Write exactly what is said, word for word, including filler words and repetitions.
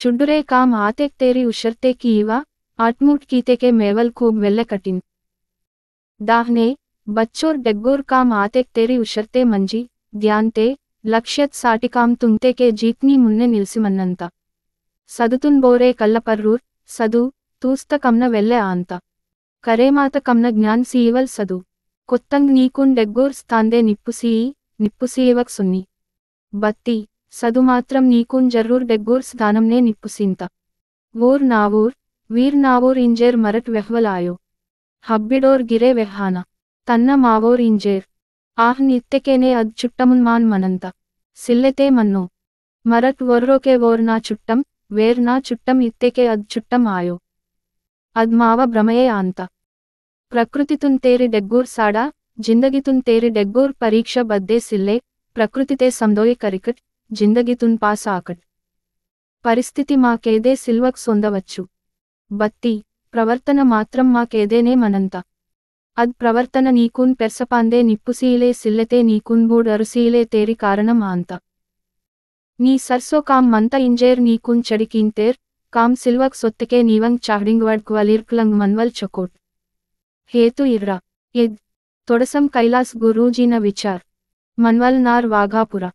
चुड्डुरे काम आतेक तेरी उशरते कीवा, आटमुट कीते के मेवल खूब वेल्ले कठिन। दाहने, बच्चोर डेग्गोर काम आतेक तेरी उशरते मंजी, ध्यानते, लक्ष्यत साटी काम तुंगते के जीतनी मुन्ने निल्सी मन्नंता। सदुतुन बोरे कल्लपर्रूर, सदु, तूस्त कमन वेल्ले आंता। करेमात कमन ज्ञान सीवल सदु। कोत्तंग नीकुन डेग्गोर स्थानदे निप्पुसी, निप्पुसीवक सुन्नी। बत्ती, सदु मात्रम नीकुन जरूर डेग्गोर स्थानमने निप्पुसींता। वोर नावोर, वीर नावोर इंजेर मरट वेहवल आयो। हब्बिडोर गिरे वेहाना। तन्ना मावोर इंजेर। आह नित्तेकेने अद चुट्टमुन मान मनंता। सिल्लेते मन्नो। मरट वोर्रोके वोर ना चुट्टम, वेर ना चुट्टम इत्तेके अद चुट्टम आयो। अद मावा भ्रमये आंता। प्रकृतितुन तेरी डेग्गूर साडा, जिंदगीतुन तेरी डेग्गूर परीक्षा बद्दे सिल्ले, प्रकृतिते समदोय करिकट, जिंदगीतुन पास आकट। परिस्थिति मा केदे सिल्वक सोंदवच्चु। बत्ती, प्रवर्तन मात्रम मा केदेने मनंता। अद प्रवर्तन नीकुन पेर्सपांदे निप्पुसीले सिल्लेते नीकुन बूड अरुसीले तेरी कारणम आंता। नी सरसो काम मंता इंजेर नीकुन चड़िकींतेर, काम सिल्वक सोत्तके नीवंग चाहडिंग वड़क वलिर्कलंग मनवल चकोट। हेतु इर्रा। इद। तोड़सम कैलास गुरूजीन विचार। मनवल नार वाघापुरा।